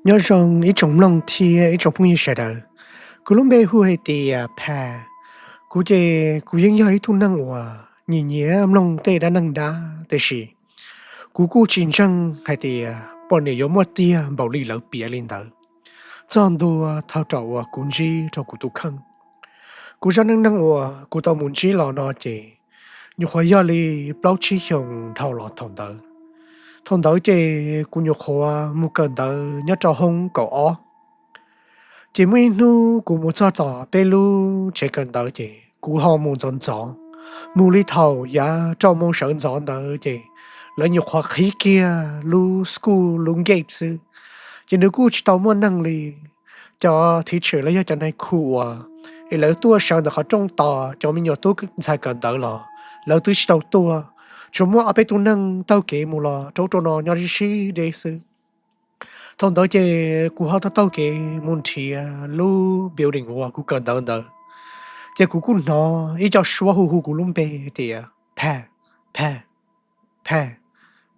Nyob zoo ib tsoom mloog thiab ib tsoom phooj ywg sawv daws. Kuv lub npe hu hais tias Phaj. Kuv ces kuv yeej yog ib tug neeg uas nyiam nyiam mloog tej dab neeg dab, tiam sis kuv kuj tsis ntseeg hais tias poj niam yuav muaj tiag npaum li lawv piav li ntawd. Txog ntua thaum rau uas kuv ntsib rau kuv tus kheej, kuv zaj neej neeg uas kuv tau mus ntsib los no ces nyuam qhuav yog li plaub tsib xyoos dhau los thaum ntawd. Thaum ntawd ces kuv nyuam qhuav mus kawm ntawv nyob rau hoob kaum ob. Ces muaj ib hnub kuv mus txog tom peb lub tsev kawm ntawv ces kuv ho mus ntxov ntxov, mus li thaum yav rau moo sawv ntxov ntawd ces lawv nyuam qhuav qhib kiag lub school lub gate xwb. Ces nws kuj tsis tau muaj neeg li. Cov teacher los yog cov nais khu uas es lawv tuaj sawv ntawm qhov rooj tos cov me nyuam tub ntxhais kawm ntawv los lawv twb tsis tau tuaj, tsuas muaj ob peb tug neeg taug kev mus los rau ub rau no nyob sib sib deb xwb. Thaum ntawd ces kuv ho taug taug kev mus nrhiav lub building uas kuv kawm ntawv ntawd, ces kuv kuj hnov ib co suab hu hu kuv lub npe tias Phaj, Phaj, Phaj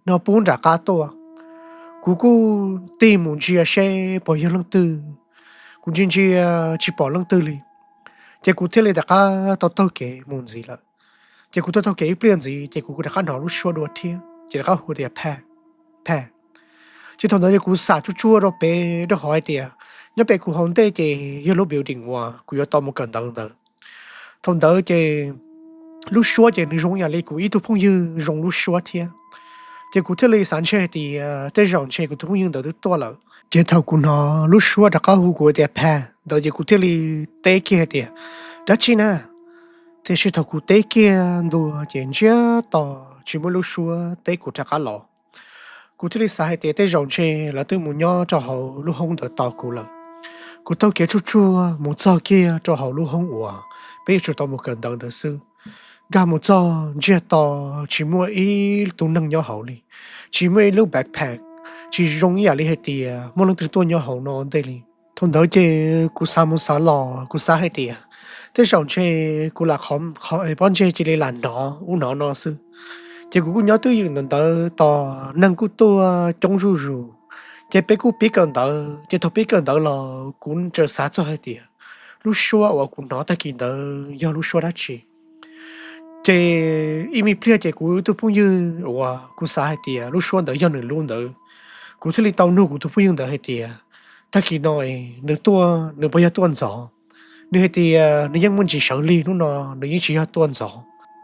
no pub nram qab tuaj. Kuv kuj tig mus ntsia seb puas yog leej twg. Kuv ntsia ntsia tsis pom leej twg li, ces kuv thiaj li rov qab tau taug kev mus ntxiv lawm. Ces kuv tau taug kev ib pliag ntxiv ces kuv rov qab hnov lub suab dua thiab ces rov qab hu tias Phaj, Phaj. Ces thaum ntawd ces kuv xam tsuj tsuag rau pem rau qhov hais tias nyob pem kuv hauv ntej ces yog lub building uas kuv yuav tau mus kawm ntawv ntawd. Thaum ntawd ces lub suab ces nws zoo yam li kuv ib tug phooj ywg zoo lub suab thiab. Ces kuv thiaj li xav ntshe hais tias tej zaum ntshe kuv tus phooj ywg ntawd twb tuaj lawm. Ces thaum kuv hnov lub suab rov qab hu kuv tias Phaj ntawd ces kuv thiaj li teb kiag hais tias dab tsi na. Tiam sis thaum kuv teb kiag ntua ces ntsiag to tsis muaj lub suab teb kuv rov qab los. Kuv thiaj li xav hais tias tej zaum ntshe lawv twb mus nyob rau hauv lub hoob ntawd tos kuv lawm. Kuv taug kev tsuj tsuag mus txog kiag rau hauv lub hoob uas peb yuav tsum tau mus kawm ntawv ntawd xwb. Nkag mus txog ntsiag to tsis muaj ib tug neeg nyob hauv li, tsis muaj ib lub backpack, tsis zoo ib yam li hais tias muaj leej twg tuaj nyob hauv no ntej li. Thaum ntawd ces kuv xav mus xav los kuv xav hais tias tej zaum ntshe kuv lam qhov pob ntseg cia li lam hnov ub hnov no xwb. Ces kuv kuj nyob twj ywm ntawm ntawd tos neeg kuj tuaj coob zuj zus, ces peb kuj pib kawm ntawv. Ces thaum pib kawm ntawv los kuv txawm xav txog hais tias lub suab uas kuv hnov tag kis ntawd yog lub suab dab tsi. Ces ib me pliag ces kuv tus phooj ywg uas kuv xav hais tias lub suab ntawd yog nws lub ntawd, kuv thiaj li tau nug kuv tus phooj ywg ntawd hais tias tag kis no nws tuaj nws puas yog tuaj ntxov. Nws hais tias nws yeej muaj ntsis sawv lig hnub no, nws yeej tsis yog tuaj ntxov.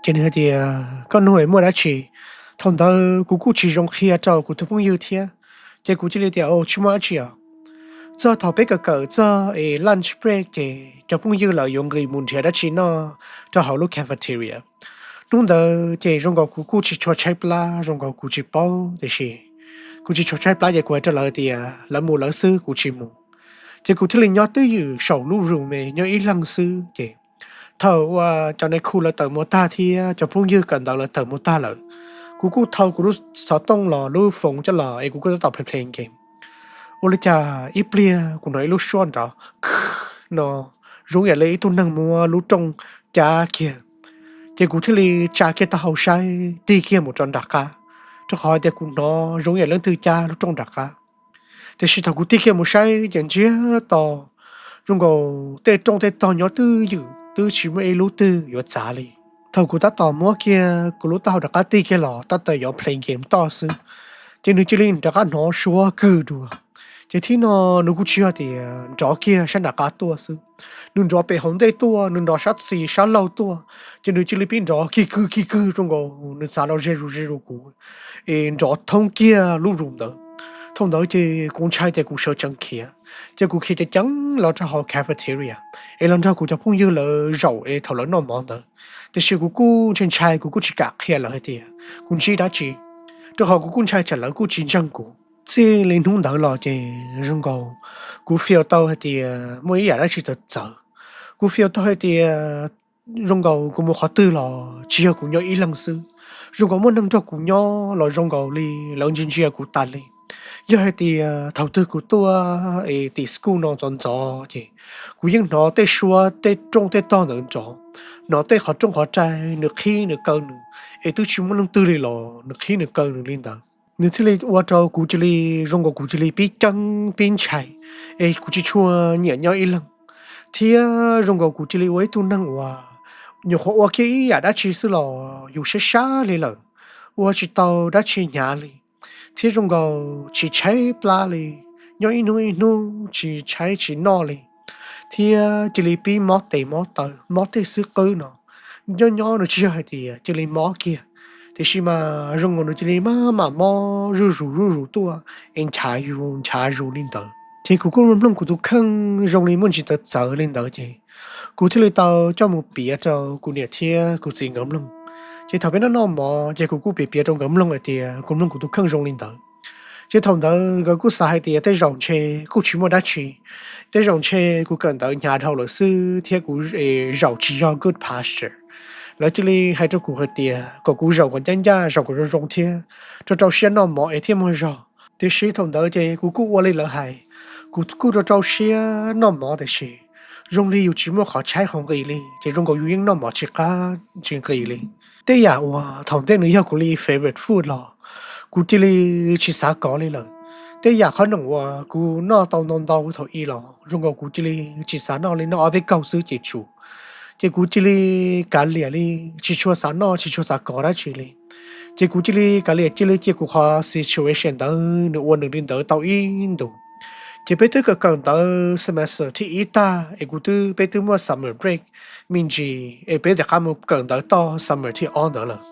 Ces nws hais tias koj nug es muaj dab tsi? Thaum ntawd kuv kuj tsis zoo qhia rau kuv tus phooj ywg thiab, ces kuv cia li tias tsis muaj dab tsi os. Txog thaum peb kawm kawm txog es lunch break ces cov phooj ywg lawv yuav nqis mus nrhiav dab tsi noj rau hauv lub cafeteria. Hnub ntawd ces zoo nkaus kuv kuj tsis tshua tshaib plab, zoo nkaus kuv tsis paub tiam sis kuv tsis tshua tshaib plab ces kuv hais rau lawv tias lawv mus lawv xwb kuv tsis mus. Ces kuv thiaj li nyob twj ywm saum lub room nyob ib leeg xwb ces thaum uas cov nais khu lawv tawm mus tag thiab cov phooj ywg kawm ntawv lawv tawm mus tag lawm, kuv kuj thau kuv lub xov tooj los lub foos coj los es kuv kuj tab tom play game. Ua li cas ib pliag kuv hnov ib lub suab nrov no zoo yam li ib tug neeg muab lub rooj cab kiag. Ces kuv thiaj li tsa kiag taub hau saib tig kiag mus rau nram qab, rau qhov tias kuv hnov zoo yam leej twg cab lub rooj nram qab. Tiam sis thaum kuv tig kiag mus saib ces ntsiag to zoo nkaus tej rooj tej tog nyob twj ywm twb tsis muaj ib lub twg yuav txav li. Thaum kuv tab tom muab kiag kuv lub taub hau rov qab tig kiag los tab tom yuav play game toj xwb, ces nws cia li rov qab hnov suab kawg dua. Ces thib no nws kuj tsis yog tias nrov kiag sab nram qab tuaj xwb, nws nrov pem hauv ntej tuaj, nws nrov sab xis sab laug tuaj. Ces nws cia li pib nrov kig kawg kig kawg zoo nkaus nws txav los ze zus ze zus kuv es nrov thoob kiag lub room ntawd. Thaum ntawd ces kuv ntshai tias kuv sawv tsees khiav, ces kuv khiav ceev ceev los rau hauv cafeteria es los nrog kuv cov phooj ywg lawv zaum es thaum lawv noj mov ntawd. Tiam sis kuv kuj ntshai ntshai, kuv kuj tsis kam qhia lawv hais tias kuv ntsib dab tsi, rau qhov kuv kuj ntshai tsam lawv kuj tsis ntseeg kuv. Txij li hnub ntawd los ces zoo nkaus kuv feel tau hais tias muaj ib yam dab tsi txawv txawv. Kuv feel tau hais tias zoo nkaus kuv mus qhov twg los tsis yog kuv nyob ib leeg xwb, zoo nkaus muaj neeg nrog kuv nyob los zoo nkaus li lawv ntsia ntsia kuv tas li. Yog hais tias thaum twg kuv tuaj es tim school no ntxov ntxov ces kuv yeej hnov tej suab tej rooj tej tog ntawd nrov, hnov tej qhov rooj qhov rai nws qhib nws kaw nws, es twb tsis muaj leej twg li los nws qhib nws kaw nws li ntawd. Nws thiaj li ua rau kuv cia li, zoo nkaus kuv cia li pib ceeb pib ntshai, es kuv tsis tshua nyiam nyob ib leeg, thiab zoo nkaus kuv cia li ua ib tug neeg uas nyuam qhuav ua kiag ib yam dab tsi xwb los yus sab sab li lawm, ua tsis tau dab tsi hnyav li, thiab zoo nkaus tsis tshaib plab li, nyob ib hnub ib hnub tsis tshaib tsis noj li, thiab cia li pib mob tes mob taw mob tej xwb qwb no. Nyob nyob nws tsis yog hais tias cia li mob kiag, tiam sis mas zoo nkaus nws cia li maj mam mob zuj zus zuj zus tuaj es nchav zus nchav zus li ntawd. Ces kuv kuj mloog kuv tus kheej zoo li muaj ntsis txawv txawv li ntawd ces kuv thiaj li tau coj mus piav rau kuv niam thiab kuv txiv nkawd mloog. Ces thaum peb noj noj mov ces kuv kuj piav piav rau nkawd mloog hais tias kuv mloog kuv tus kheej zoo li ntawd. Ces thaum ntawd nkawd kuj xav hais tias tej zaum ntshe kuj tsis muaj dab tsi, tej zaum ntshe kuv kawm ntawv hnyav dhau lawm xwb thiab kuv zaum tsis yog good posture. Lawv cia li hais rau kuv hais tias kom kuv zaum kom ncaj ncaj, zaum kom zoo zoo thiab rau rau siab noj mov es thiaj muaj zog. Tiam sis thaum ntawd ces kuv kuj ua li lawv hais, kuv kuj rau rau siab noj mov tiam sis zoo li yus tsis muaj qhov tshaib qhov nqhis li ces zoo nkaus yus yeej noj mov tsis qab tsis nqhis li. Tej yam uas thaum ntej nws yog kuv li favorite food los kuv cia li tsis xav kov li lawm. Tej yam qhov noom uas kuv noj tau ntau ntau thaum i los zoo nkaus kuv cia li tsis xav noj li, noj ob peb kaug xwb ces tsum. Ces kuv cia li kav liam li, tsis tshua xav noj tsis tshua xav kov dab tsi li. Ces kuv cia li kav liam cia li cia kuv qhov situation ntawd nws ua nws li ntawd tau ib ntus. Ces peb twb kawm kawm ntawv semester thib ib tag es kuv twb, peb twb muaj summer break me ntsis es peb rov qab mus kawm ntawv toj summer thib ob ntawd lawm.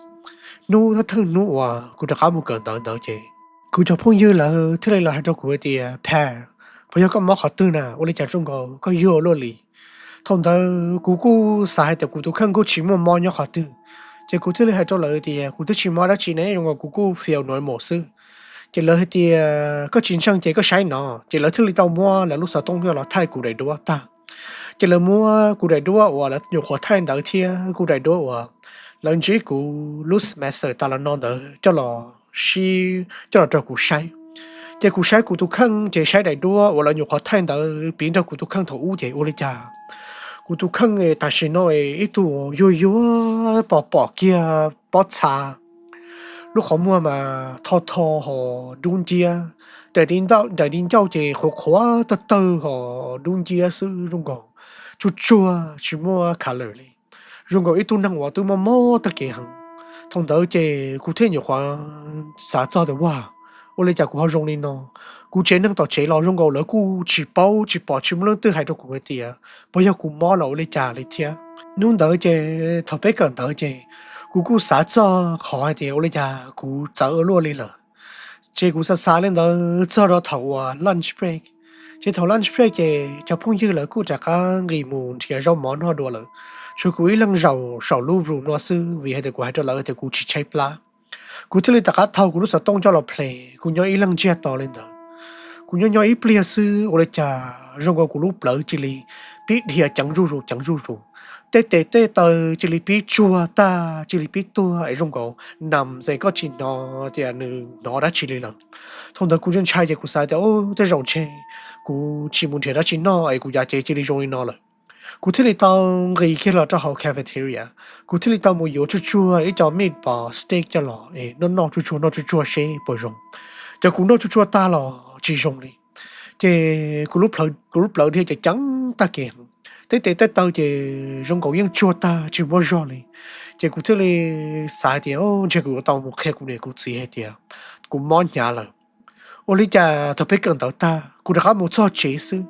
Hnub thawj thawj hnub uas kuv rov qab mus kawm ntawv ntawd ces kuv cov phooj ywg lawv thiaj li los hais rau kuv hais tias, Pha, puas yog koj mob qhov twg na, ua li cas zoo nkaus koj yuag luaj li? Thaum ntawd kuv kuj xav hais tias kuv tus kheej kuj tsis muaj mob nyob qhov twg, ces kuv thiaj li hais rau lawv tias kuv twb tsis mob dab tsi ne, zoo nkaus kuv kuj feel normal xwb. Ces lawv hais tias koj tsis ntseeg ces koj saib no, ces lawv thiaj li tau muab lawv lub xov tooj coj los thaij kuv daim duab tag. Ces lawv muab kuv daim duab uas lawv nyuam qhuav thaij ntawd thiab kuv daim duab uas lawv ntsib kuv lub semester tas los no ntawd coj los sib, coj los rau kuv saib. Ces kuv saib kuv tus kheej ces saib daim duab uas lawv nyuam qhuav thaij ntawd piv nrog kuv tus kheej thaum ub ces ua li cas kuv tus kheej tam sim no ib tug yuag yuag pom pom kiag pob txha, lub qhov muag mas tho tho ho dub nciab, daim di ncauj ces qhuav qhuav tawg tawg ho dub nciab xwb, zoo nkaus tsuag tsuag tsis muaj color li, zoo nkaus ib tug neeg uas twb mob mob tag kev heev. Thaum ntawd ces kuv thiaj nyuam qhuav xav txog tias, Ua, ua li cas kuv ho zoo li no? Kuv tsev neeg tom tsev los zoo nkaus lawv kuj tsis paub tsis pom tsis muaj leej twg hais rau kuv hais tias puas yog kuv mob los ua li cas li thiab. Hnub ntawd ces thaum peb kawm ntawv ces kuv kuj xav txog qhov hais tias ua li cas kuv txawv ua luaj li lawm. Ces kuv xav xav li ntawd txog rau thaum uas lunch break. Ces thaum lunch break ces cov phooj ywg lawv kuj rov qab nqis mus nrhiav zaub mov noj dua lawm, tshuav kuv ib leeg zaum saum lub room no xwb vim hais tias kuv hais rau lawv tias kuv tsis tshaib plab. Kuv thiaj li rov qab thau kuv lub xov tooj coj los play, kuv nyob ib leeg ntsiag to li ntawd. Kuv nyob nyob ib pliag xwb ua li cas zoo nkaus kuv lub plawv cia li pib dhia ceev zuj zus ceev zuj zus. Tej tes tej taw cia li pib tsuag tag cia li pib tuag es zoo nkaus nam ze koj tsis hnov tias nws hnov dab tsi li lawm. Thaum ntawd kuv ntshai ntshai ces kuv xav tias, Tej zaum ntshe kuv tsis mus nrhiav dab tsi noj es kuv yav cev cia li zoo li no lawm. Kuv thiaj li tau nqis kiag los rau hauv cafeteria, kuv thiaj li tau mus yuav tsuag tsuag ib co meatball steak coj los es noj noj tsuag tsuag noj tsuag tsuag seb puas zoo. Ces kuv noj tsuag tsuag tag los tsis zoo li. Ces kuv lub plawv dhia ceev ceev tag kev heev, tej tes tej taw ces zoo nkaus yeej tsuag tag tsis muaj zog li. Ces kuv thiaj li xav hais tias, Ntshe kuv yuav tau mus qhia kuv niam kuv txiv hais tias kuv mob hnyav lawm. Ua li cas thaum peb kawm ntawv tag kuv rov qab mus txog tsev xwb,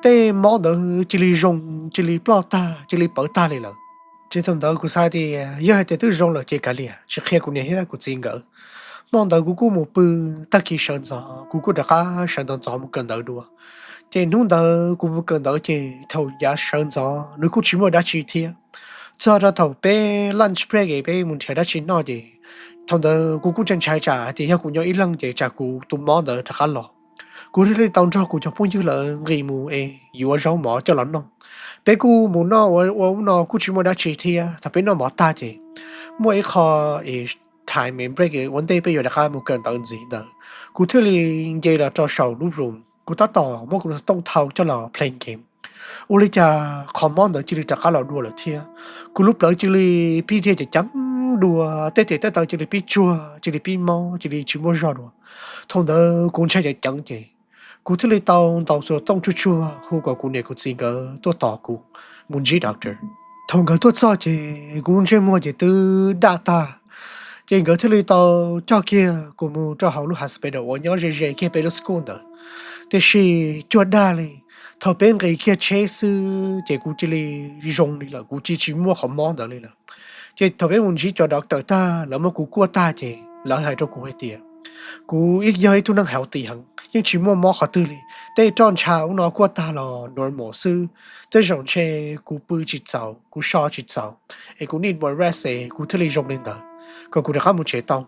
tej mob ntawd cia li zoo, cia li ploj tag cia li pawv tag li lawm. Ces thaum ntawd kuv xav tias yog hais tias twb zoo lawm ces kav liam tsis qhia kuv niam thiab kuv txiv nkawd. Hmo ntawd kuv kuj mus pw, tag kis sawv ntxov kuv kuj rov qab sawv ntxov ntxov mus kawm ntawv dua. Ces hnub ntawd kuv mus kawm ntawv ces thaum yav sawv ntxov nws kuj tsis muaj dab tsi thiab. Txog rau thaum peb lunch break es peb mus nrhiav dab tsi noj ces thaum ntawd kuv kuj ntshai ntshai tsam hais tias yog kuv nyob ib leeg ces tsam kuv tus mob ntawd rov qab los. Kuv thiaj li tau nrog kuv cov phooj ywg lawv nqis mus es yuav zaub mov coj los noj. Peb kuj mus noj ua ub no kuj tsis muaj dab tsi thiab, thaum peb noj mov tag ces muaj ib qho es time break ua ntej peb yuav rov qab mus kawm ntawv ntxiv ntawd, kuv thiaj li nce los rau saum lub room, kuv tab tom muab kuv lub xov tooj thau coj los play game. Ua li cas qhov mob ntawd cia li rov qab los dua lawm thiab. Kuv lub plawv cia li pib dhia ceev ceev dua, tej tes tej taw cia li pib tsuag, cia li pib mob, cia li tsis muaj zog dua. Thaum ntawd kuv ntshai ceev ceev ces kuv thiaj li tau ntaus xuas tooj tsuag tsuag hu kom kuv niam kuv txiv nkawd tuaj tos kuv mus ntsib doctor. Thaum nkawd tuaj txog ces kuv lub ntsej muag ces twb daj tag, ces nkawd thiaj li tau coj kiag kuv mus rau hauv lub hospital uas nyob ze ze kiag peb lub school ntawd. Tiam sis cuag dag li, thaum peb nqis kiag tsheb xwb ces kuv cia li zoo li lawm, kuv cia li tsis muaj qhov mob ntawd li lawm. Ces thaum peb mus ntsib cov doctor tag, lawv muab kuv kuaj tag ces lawv hais rau kuv hais tias kuv yog ib tug neeg healthy heev, yeej tsis muaj mob qhov twg li. Tej roj ntsha ub no kuaj tag los normal xwb, tej zaum ntshe kuv pw tsis txaus, kuv so tsis txaus, es kuv need more rest es kuv thiaj li zoo li ntawd, kom kuv rov qab mus tsev tau.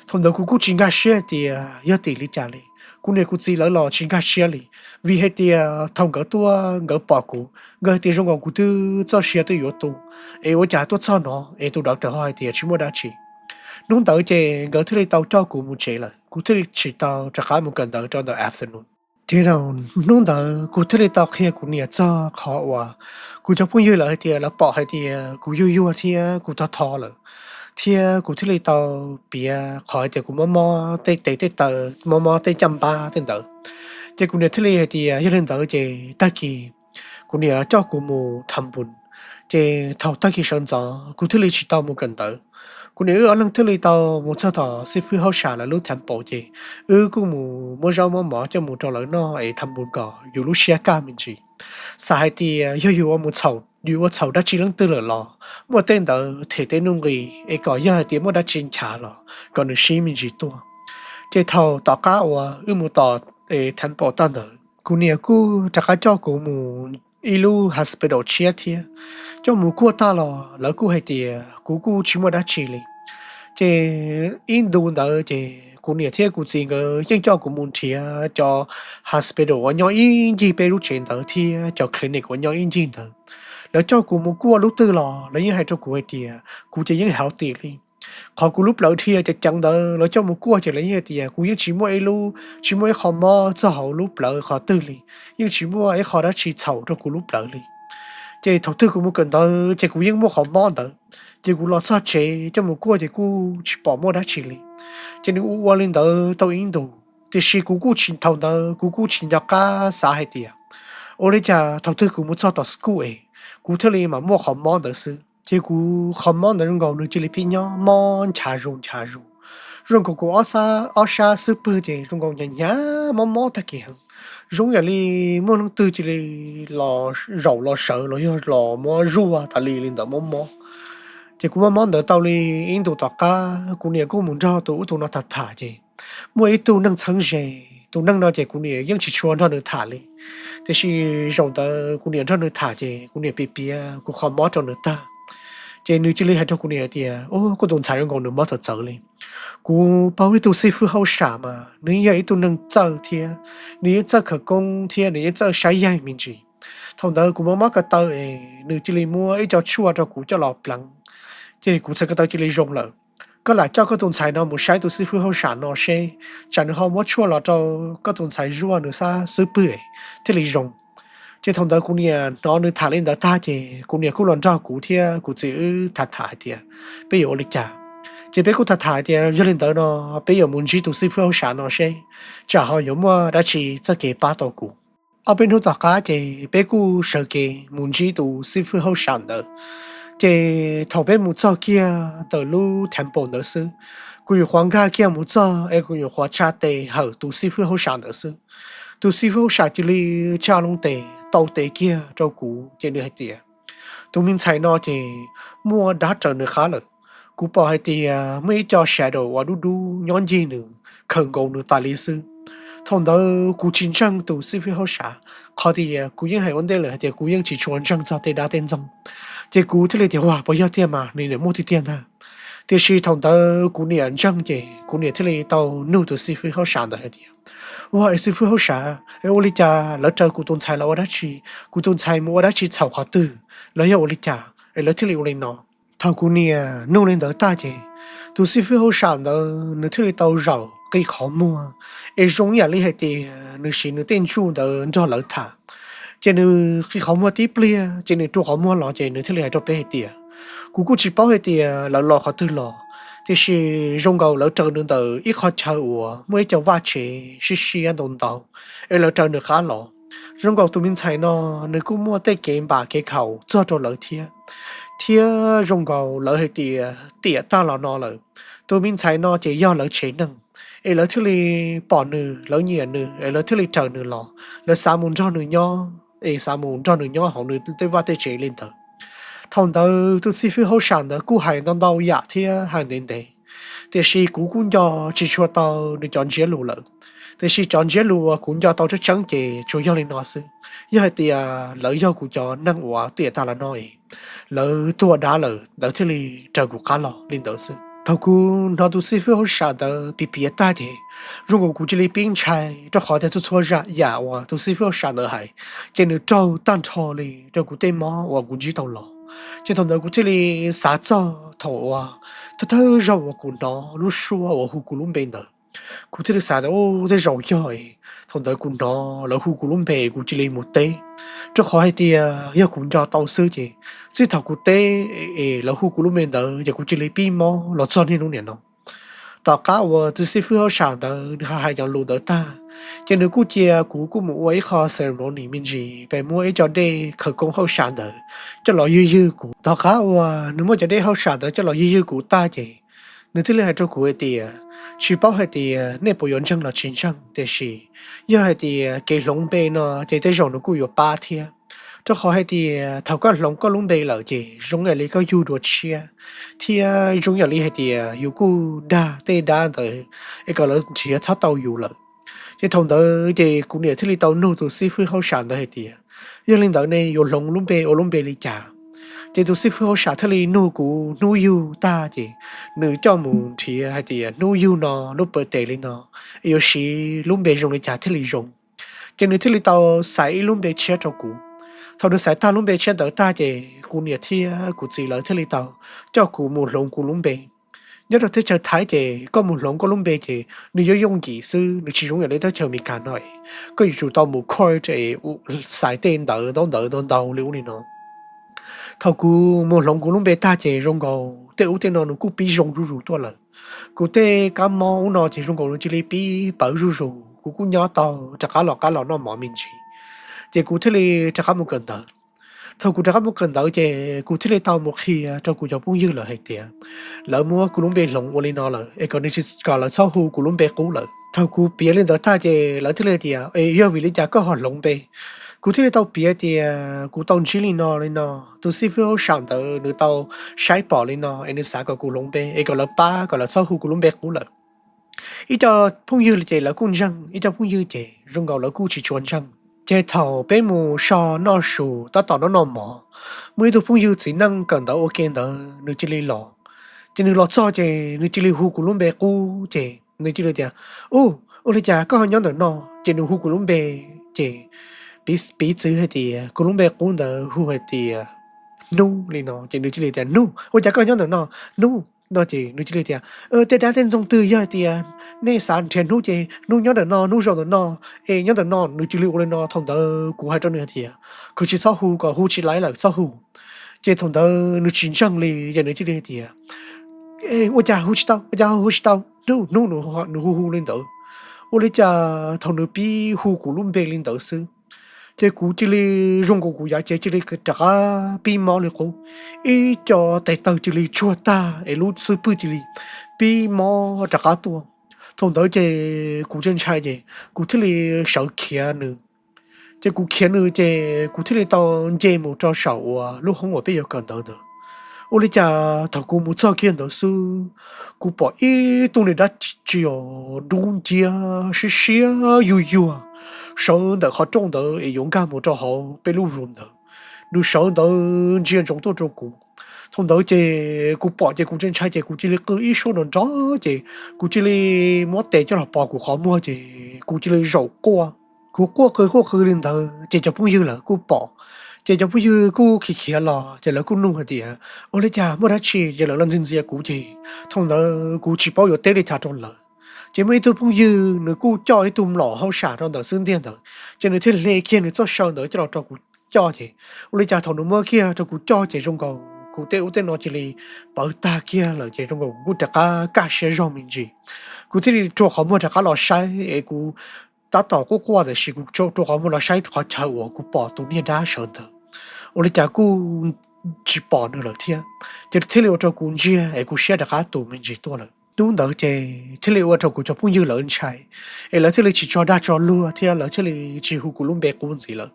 Thaum ntawd kuv kuj tsis nkag siab hais tias yog tim li cas li. Kuv niam kuv txiv lawv los tsis nkag siab li, vim hais tias thaum nkawd tuaj nkawd pom kuv, nkawd hais tias zoo nkaus kuv twb txoj sia twb yuav tu, es ua cas tuaj txog no es tus doctor ho hais tias tsis muaj dab tsi. Hnub ntawd ces nkawd thiaj li tau coj kuv mus tsev lawm, kuv thiaj li tsis tau rov qab mus kawm ntawv rau ntawm afternoon. Ces hnub ntawd kuv thiaj li tau qhia kuv niam txog qhov uas kuv cov phooj ywg lawv hais tias lawv pom hais tias kuv yuag yuag thiab kuv thov thov lawm, thiab kuv thiaj li tau piav qhov hais tias kuv mob mob tej tes tej taw, mob mob tej caj npab tej ntawd. Ces kuv niam thiaj li hais tias yog li ntawd ces tag kis kuv niam coj kuv mus tham npus. Ces thaum tag kis sawv ntxov kuv thiaj li tsis tau mus kawm ntawv. Kuv niam wb ob leeg thiaj li tau mus txog tom xib fwb hauj sam lawv lub tham npus ces wb kuj mus muab zaub muab mov coj mus rau lawv noj es tham npus kom yus lub siab kaj me ntsis. Xav hais tias yog yus ua mus txhaum, yus ua txhaum dab tsi leej twg lawm los muaj tej ntawd them tej nuj nqis es kom yog hais tias muaj dab tsi nchav los kom nws sib me ntsis tuaj. Ces thaum tom qab uas wb mus tom tham npus tag ntawd, kuv niam kuj rov qab coj kuv mus ib lub hospital tshiab thiab. Coj mus kuaj tag los lawv kuj hais tias kuv kuj tsis muaj dab tsi li. Ces ib ntu ntawd ces kuv niam thiab kuv txiv nkawd yeej coj kuv mus nrhiav cov hospital uas nyob ib ncig peb lub tsev ntawd thiab cov clinic uas nyob ib ncig ntawd. Lawv coj kuv mus kuaj lub twg los lawv yeej hais rau kuv hais tias kuv ces yeej healthy li. Qhov kuv lub plawv dhia ceev ceev ntawd lawv coj mus kuaj ces lawv yeej hais tias kuv yeej tsis muaj ib lub, tsis muaj ib qho mob txog hauv lub plawv qhov twg li, yeej tsis muaj ib qho dab tsi txhaum rau kuv lub plawv li. Ces thaum twg kuv mus kawm ntawv ces kuv yeej muaj qhov mob ntawd. Ces kuv los txog tsev coj mus kuaj ces kuj tsis pom muaj dab tsi li. Ces nws ua ua li ntawd tau ib ntus, tiam sis kuv kuj tsis, thaum ntawd kuv kuj tsis nco qab xav hais tias ua li cas thaum twg kuv mus txog tom school es kuv thiaj li mam muaj qhov mob ntawd xwb. Ces kuv qhov mob ntawd zoo nkaus nws cia li pib nyob mob nchav zus nchav zus. Zoo nkaus kuv ob sab xub pwg ces zoo nkaus hnyav hnyav mob mob tag kis heev. Zoo yam li muaj leej twg cia li los zaum los sawv los yog los muab zuaj tas li li ntawd mob mob. Ces kuv mob mob ntawd tau li ib ntus tom qab kuv niam kuj mus nrog tus ub tus no tham tham ces muaj ib tug neeg txheeb ze. Tus neeg no ces kuv niam yeej tsis tshua nrog nws tham li. Tiam sis zaum ntawd kuv niam nrog nws tham ces kuv niam piav piav kuv qhov mob rau nws tag. Ces nws cia li hais rau kuv niam hais tias, Ub, koj tus ntxhais zoo nkaus nws mob txawv txawv li. Kuv paub ib tug xib fwb hauj sam mas nws yog ib tug neeg txawj thiab, nws yeej txawj khawv koob thiab nws yeej txawj saib yaig me ntsis. Thaum ntawd kuv mob mob ko taw es nws cia li muab ib co tshuaj rau kuv coj los pleev, ces kuv txhais ko taw cia li zoo lawm. Koj lam coj koj tus ntxhais no mus saib tus xib fwb hauj sam no seb tsam nws ho muab tshuaj los rau koj tus ntxhais zuaj nws sab xub pwg thiaj li zoo. Ces thaum ntawd kuv niam hnov nws tham li ntawd tag ces kuv niam kuj los nrog kuv thiab kuv txiv wb tham tham hais tias peb yuav ua li cas. Ces peb kuj tham tham hais tias yog li ntawd no peb yuav mus ntsib tus xib fwb hauj sam no seb tsam ho yuav muaj dab tsi txoj kev pab tau kuv. Ob peb hnub tom qab ces peb kuj sawv kev mus ntsib tus xib fwb hauj sam ntawd. Ces thaum peb mus txog kiag ntawm lub temple ntawd xwb, kuv nyuam qhuav nkag kiag mus txog es kuv nyuam qhuav tsa tes hawm tus xib fwb hauj sam ntawd xwb, tus xib fwb hauj sam cia li tsa loo tes tau tes kiag rau kuv ces nws hais tias tus me ntxhais no ces muaj dab raws nws qab lawm. Kuv pom hais tias muaj ib co shadow uas dub dub nyob ncig nws, khaws nkaus nws tas li xwb. Thaum ntawd kuv tsis ntseeg tus xib fwb hauj sam, qhov tias kuv yeej hais ua ntej lawm hais tias kuv yeej tsis tshua ntseeg txog tej dab tej ntxoog. Ces kuv thiaj li tias, Ua, puas yog tiag mas nws niam muaj tiag tiag ntag? Tiam sis thaum ntawd kuv niam ntseeg ces kuv niam thiaj li tau nug tus xib fwb hauj sam ntawd hais tias, Ua, es xib fwb hauj sam, es ua li cas lawv raws kuv tus ntxhais los ua dab tsi? Kuv tus ntxhais mus ua dab tsi txhaum qhov twg los yog ua li cas es lawv thiaj li ua li no? Thaum kuv niam nug li ntawd tag ces tus xib fwb hauj sam ntawd nws thiaj li tau zaum qi qhov muag, es zoo ib yam li hais tias nws siv nws tej ntsuj ntawd nrog lawv tham. Ces nws qi qhov muag tib pliag ces nws rua qhov muag los ces nws thiaj li hais rau peb hais tias, Kuv kuj tsis paub hais tias lawv los qhov twg los, tiam sis zoo nkaus lawv raws nws ntawm ib qhov chaw uas muaj ib co vaj tsev siab siab ntau ntau, es lawv raws nws qab los. Zoo nkaus tus me ntxhais no nws kuj muaj tej kev npam kev khaum txog rau lawv thiab, thiab zoo nkaus lawv hais tias tiam tag los no lawm, tus me ntxhais no ces yog lawv tsev neeg, es lawv thiaj li pom nws, lawv nyiam nws, es lawv thiaj li raws nws los, lawv xav mus nrog nws nyob, es xav mus nrog nws nyob hauv nws tej vaj tej tsev li ntawd. Thaum ntawd tus xib fwb hauj sam ntawd kuj hais ntau ntau yam thiab hais ntev ntev, tiam sis kuv kuj nco tsis tshua tau nws cov ntsiab lus lawm. Tiam sis cov ntsiab lus uas kuv nco tau tseeb tseeb ces tsuas yog li no xwb, yog hais tias lawv yog kuv cov neeg uas tiam tag los no es lawv tuag dav lawm lawv thiaj li raws kuv qab los li ntawd xwb. Thaum kuv hnov tus xib fwb hauj sam ntawd piav piav tag ces zoo nkaus kuv cia li pib ntshai, rau qhov tias txhua txhua yam uas tus xib fwb hauj sam ntawd hais ces nws raug tag nrho li rau kuv tej mob uas kuv ntsib tau los. Ces thaum ntawd kuv thiaj li xav txog thaum uas thawj thawj zaug uas kuv hnov lub suab uas hu kuv lub npe ntawd. Kuv thiaj li xav tias, u, tej zaum yog, thaum ntawd kuv hnov lawv hu kuv lub npe kuv cia li mus teb, rau qhov hais tias yog kuv nco tau xwb ces txij thaum kuv teb es lawv hu kuv lub npe ntawd ces kuv cia li pib mob los txog niaj hnub niam no. Tom qab uas tus xib fwb hauj sam ntawd nws hais cov lus ntawd tag, ces nws kuj cia kuv kuj mus ua ib qho ceremony me ntsis pem muab ib co dej khawv koob hauj sam ntawd coj los ywg ywg kuv. Tom qab uas nws muab cov dej hauj sam ntawd coj los ywg ywg kuv tag ces nws thiaj li hais rau kuv hais tias, tsis paub hais tias nej puas yuav ntseeg los tsis ntseeg, tiam sis yog hais tias kev hloov npe no ces tej zaum nws kuj yuav pab thiab, rau qhov hais tias thaum koj hloov koj lub npe lawm ces zoo yam li koj yug dua tshiab, thiab zoo yam li hais tias yus kuj dag tej dab ntawd es kom lawv nrhiav txhob tau yus lawm. Ces thaum ntawd ces kuv niam thiaj li tau nug tus xib fwb hauj sam ntawd hais tias, yog li ntawd ne yuav hloov lub npe ua lub npe li cas? Ces tus xib fwb hauj sam thiaj li nug kuv hnub yug tag ces nws coj mus nrhiav hais tias hnub yug no lub pawg tes li no es yuav siv lub npe zoo li cas thiaj li zoo. Ces nws thiaj li tau xaiv ib lub npe tshiab rau kuv. Thaum nws xaiv tag lub npe tshiab ntawd tag ces kuv niam thiab kuv txiv lawv thiaj li tau coj kuv mus hloov kuv lub npe. Nyob rau teb chaws Thaib ces koj mus hloov koj lub npe ces nws yuav yooj yim xwb, nws tsis zoo yam li teb chaws Amelikas no es koj yuav tsum tau mus court es xaiv tej ntawv ntaub ntawv ntau ntau li ub li no. Thaum kuv mus hloov kuv lub npe tag ces zoo nkaus tej ub tej no nws kuj pib zoo zuj zus tuaj lawm. Kuv tej kab mob ub no ces zoo nkaus nws cia li pib pawv zuj zus, kuv kuj nyob tau rov qab los qab los noj mov me ntsis. Ces kuv thiaj li rov qab mus kawm ntawv. Thaum kuv rov qab mus kawm ntawv ces kuv thiaj li tau mus qhia rau kuv cov phooj ywg lawm hais tias lawv muab kuv lub npe hloov ua li no lawm es kom nws tsis, kom lawv txhob hu kuv lub npe qub lawm. Thaum kuv piav li ntawd tag ces lawv thiaj li tias, es yog vim li cas koj ho hloov npe? Kuv thiaj li tau piav tias kuv tau ntsib li no li no, tus xib fwb hauj sam ntawd nws tau saib pom li no es nws xav kom kuv hloov npe es kom lawv pab kom lawv txhob hu kuv lub npe qub lawm. Ib co phooj ywg ces lawv kuj ntseeg, ib co phooj ywg ces zoo nkaus lawv kuj tsis tshua ntseeg. Ces thaum peb mus so noj su tab tom noj noj mov, muaj ib tug phooj ywg txiv neej kawm ntawv ua ke ntawd nws cia li los. Ces nws los txog ces nws cia li hu kuv lub npe qub ces nws cia li tias, u, ua li cas koj ho nyob ntawm no? Ces nws hu kuv lub npe, ces piv txwv hais tias kuv lub npe qub ntawd hu hais tias Hnub li no, ces nws cia li tias, Hnub, ua cas koj nyob ntawm no, Hnub? No ces nws cia li tias, tej dab tej ntxoog twg yog hais tias nej xav nrhiav Hnub ces Hnub nyob ntawm no, Hnub zaum ntawm no, es nyob ntawm no. Nws cia li ua li no, thaum ntawd kuv hais rau nws hais tias, koj tsis txhob hu, kom hu tsis laib lawm txhob hu. Ces thaum ntawd nws tsis ntseeg li, ces nws cia li hais tias, ua cas hu tsis tau, ua cas hu tsis tau, Hnub, Hnub, nws hu hu li ntawd. Ua li cas thaum nws pib hu kuv lub npe li ntawd xwb, ces kuv cia li zoo nkaus kuv yav cev cia li rov qab pib mob li qub. Ib co tes taw cia li tsuag tag es lub xub pwg cia li pib mob rov qab tuaj. Thaum ntawd ces kuv ntshai ntshai ces kuv thiaj li sawv khiav nws. Ces kuv khiav nws ces kuv thiaj li tau nce mus rau saum uas lub hoob uas peb yuav kawm ntawv ntawd. Ua li cas thaum kuv mus txog kiag ntawd xwb, kuv pom ib tug niag dab tsi os dub nciab siab siab yuag yuag sawv ntawm qhov rooj ntawd es yuav nkag mus rau hauv peb lub room ntawd. Nws sawv ntawd ntsia ntsoov tuaj rau kuv. Thaum ntawd ces kuv pom ces kuv ntshai ntshai ces kuv cia li qw ib suab nrov nrov ces kuv cia li muab tes coj los pos kuv qhov muag ces kuv cia li zaum quaj. Kuv quaj qw quaj qw li ntawd ces cov phooj ywg lawv kuj pom, ces cov phooj ywg kuj khiav khiav los ces lawv kuj nug hais tias, ua li cas muaj dab tsi? Ces lawv los ntxias ntxias kuv ces thaum ntawd kuv tsis paub yuav teb li cas rau lawv. Ces muaj ib tug phooj ywg nws kuj coj ib tug mlom hauj sam rau ntawm xub ntiag ntawd, ces nws thiaj hle kiag nws txoj saw ntawd coj los rau kuv coj ces ua li cas thaum nws muab kiag rau kuv coj ces zoo nkaus kuv tej ub tej no cia li pawv tag kiag lawm ces zoo nkaus kuv kuj rov qab kaj siab zog me ntsis. Kuv thiaj li rua qhov muag rov qab los saib es kuv tab tom quaj quaj tiam sis kuv rua qhov muag los saib qhov chaw uas kuv pom tus niag dab sawv ntawd, ua li cas kuj tsis pom nws lawm thiab. Ces thiaj li ua rau kuv ntsiag es kuv siab rov qab tus me ntsis tuaj lawm. Hnub ntawd ces thiaj li ua rau kuv cov phooj ywg lawv ntshai, es lawv thiaj li tsis tso dag tso luag thiab lawv thiaj li tsis hu kuv lub npe qub ntxiv lawm.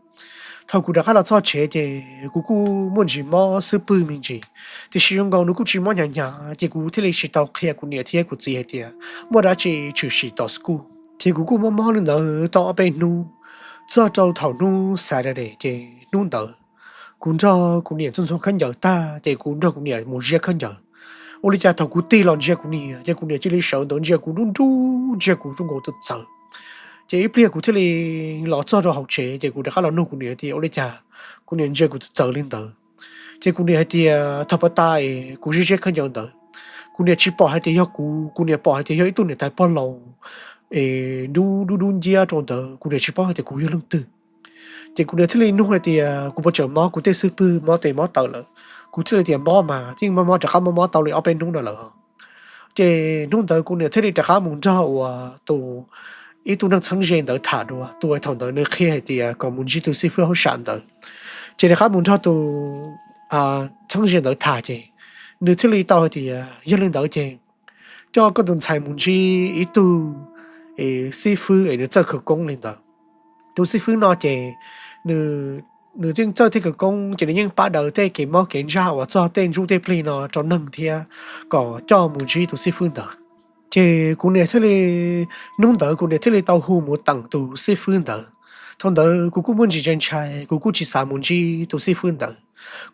Thaum kuv rov qab los txog tsev ces kuv kuj muaj ntsis mob xub pwg me ntsis, tiam sis zoo nkaus nws kuj tsis mob hnyav hnyav ces kuv thiaj li tsis tau qhia kuv niam thiab kuv txiv hais tias muaj dab tsi tshwm sim tom school. Ces kuv kuj mob mob li ntawd tau ob peb hnub, txog rau thaum hnub Saturday ces hnub ntawd kuv nrog kuv niam txog ntxhua khaub ncaws tag ces kuv nrog kuv niam mus ziab khaub ncaws. Ua li cas thaum kuv tig los ntsia kuv niam ces kuv niam cia li sawv ntawd ntsia kuv nruj nruj, ntsia kuv zoo nkaus txawv txawv. Ces ib pliag kuv thiaj li los txog rau hauv tsev ces kuv rov qab los nug kuv niam tias ua li cas kuv niam ntsia kuv txawv txawv li ntawd. Ces kuv niam hais tias thaum pas tas es kuv ziab ziab khaub ncaws ntawd, kuv niam tsis pom hais tias yog kuv, kuv niam pom hais tias yog ib tug niam tais pog laus es dub dub dub nciab rau ntawd, kuv niam tsis paub hais tias kuv yog leej twg. Ces kuv niam thiaj li nug hais tias kuv puas tseem mob kuv tej xub pwg mob tes mob taw lawm. Kuv thiaj li tias mob mas, yeej mob mob rov qab mob mob tau li ob peb hnub no lawm. Ces hnub ntawd kuv niam thiaj li rov qab mus nrog uas tus, ib tug neeg txheeb ze ntawd tham dua, tus uas thaum ntawd nws qhia hais tias kom mus ntsib tus xib fwb hauj sam ntawd. Ces rov qab mus nrog tus txheeb ze ntawd tham ces nws thiaj li tau hais tias yog li ntawd ces coj koj tus ntxhais mus ntsib ib tug xib fwb es nws txawj khawv koob li ntawd. Tus xib fwb no ces nws yeej txawj tej khawv koob ces nws yeej pab daws tej kev mob kev ntsaj uas txog tej ntsuj tej plig no rau neeg thiab, kom coj mus ntsib tus xib fwb ntawd. Ces kuv niam thiaj li, hnub ntawd kuv niam thiaj li tau hu mus teem tus xib fwb ntawd. Thaum ntawd kuv kuj muaj ntsis ntshai ntshai, kuv kuj tsis xav mus ntsib tus xib fwb ntawd.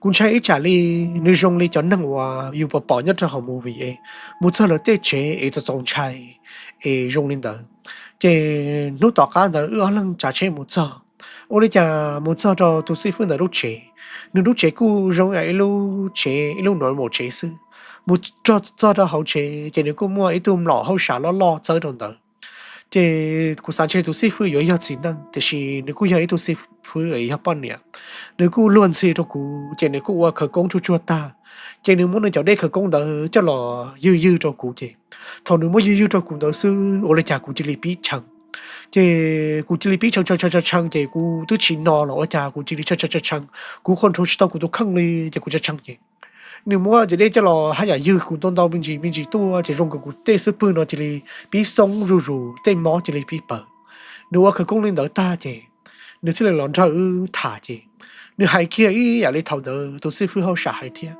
Kuv ntshai ib tsam li nws zoo li cov neeg uas yus pom pom nyob rau hauv movie es mus txog lawv tej tsev es txaus txaus ntshai es zoo li ntawd. Ces hnub tom qab ntawd wb ob leeg tsav tsheb mus txog. Ua li cas mus txog rau tus xib fwb ntawd lub tsev, nws lub tsev kuj zoo ib lub tsev, ib lub normal tsev xwb. Mus txog rau hauv tsev ces nws kuj muaj ib tug mlom hauj sam loj loj txawb rau ntawd. Ces kuv xav ntshe tus xib fwb yuav yog txiv neej tiam sis nws kuj yog ib tug xib fwb yog poj niam. Nws kuj luag ntxhi rau kuv ces nws kuj ua khawv koob tsuag tsuag tag, ces nws muab nws cov dej khawv koob ntawd coj los ywg ywg rau kuv ces thaum nws muab ywg ywg rau kuv ntawd xwb ua li cas kuv cia li pib tshee. Ces kuv cia li pib tshee tshee tshee tshee ces kuv twb tsis no los ua cas kuv cia li tshee tshee tshee tshee, kuv control tsis tau kuv tus kheej li ces kuv tshee tshee ces nws muab cov dej coj los haj yam ywg kuv ntau ntau me ntsis me ntsis tuaj ces zoo nkaus kuv tej xub pwg no cia li pib xoob zuj zus, tej mob cia li pib pawg. Nws ua khawv koob li ntawd tag ces nws thiaj li los nrog wb tham ces nws hais kiag ib yam li thaum ntawd tus xib fwb hauj sam hais thiab.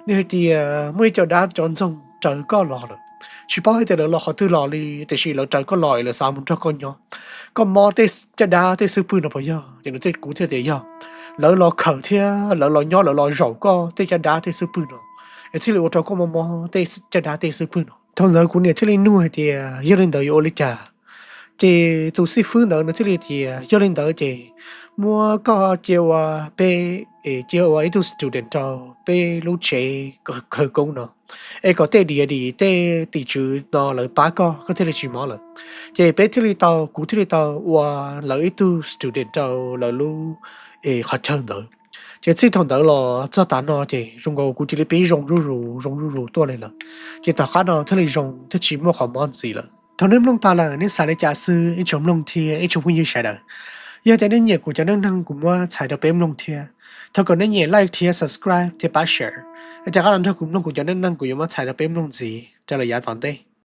Nws hais tias muaj ib co dab cov ntxoog raws koj los lawm, tsis paub hais tias lawv los qhov twg los li tiam sis lawv raws koj los es lawv xav mus nrog koj nyob. Koj mob tej caj dab tej xub pwg no puas yog? Ces nws, kuv thiaj tias yog. Lawv los khawm thiab lawv los nyob, lawv los zaum koj tej caj dab tej xub pwg no es thiaj li ua rau koj mob mob tej caj dab tej xub pwg no. Thaum ntawd kuv niam thiaj li nug hais tias yog li ntawd yuav ua li cas? Ces tus xib fwb ntawd nws thiaj li tias yog li ntawd ces muab koj cia ua peb, cia ua ib tug student rau peb lub tsev khawv koob no es kom tej diav dim tej tim tswv no lawv pab koj, koj thiaj li tsis mob lawm. Ces peb thiaj li tau, kuv thiaj li tau ua lawv ib tug student rau lawv lub qhov chaw ntawd. Ces txij thaum ntawd los txog tav no ces zoo nkaus kuv cia li pib zoo zuj zus zoo zuj zus tuaj li lawm. Ces tom qab no thiaj li zoo thiaj tsis muaj qhov mob ntxiv lawm. Thaum nej mloog tas lawm nej xav li cas xwb ib tsoom mloog thiab ib tsoom phooj ywg sawv daws? Yog tias nej nyiam kuv cov neej neeg kuv muab txhais rau peb mloog thiab, thov kom nej nyem like thiab subscribe thiab pab share, es rov qab los nrog kuv mloog kuv cov neej neeg kuv yuav muab txhais rau peb mloog ntxiv rau lawm yav tom ntej.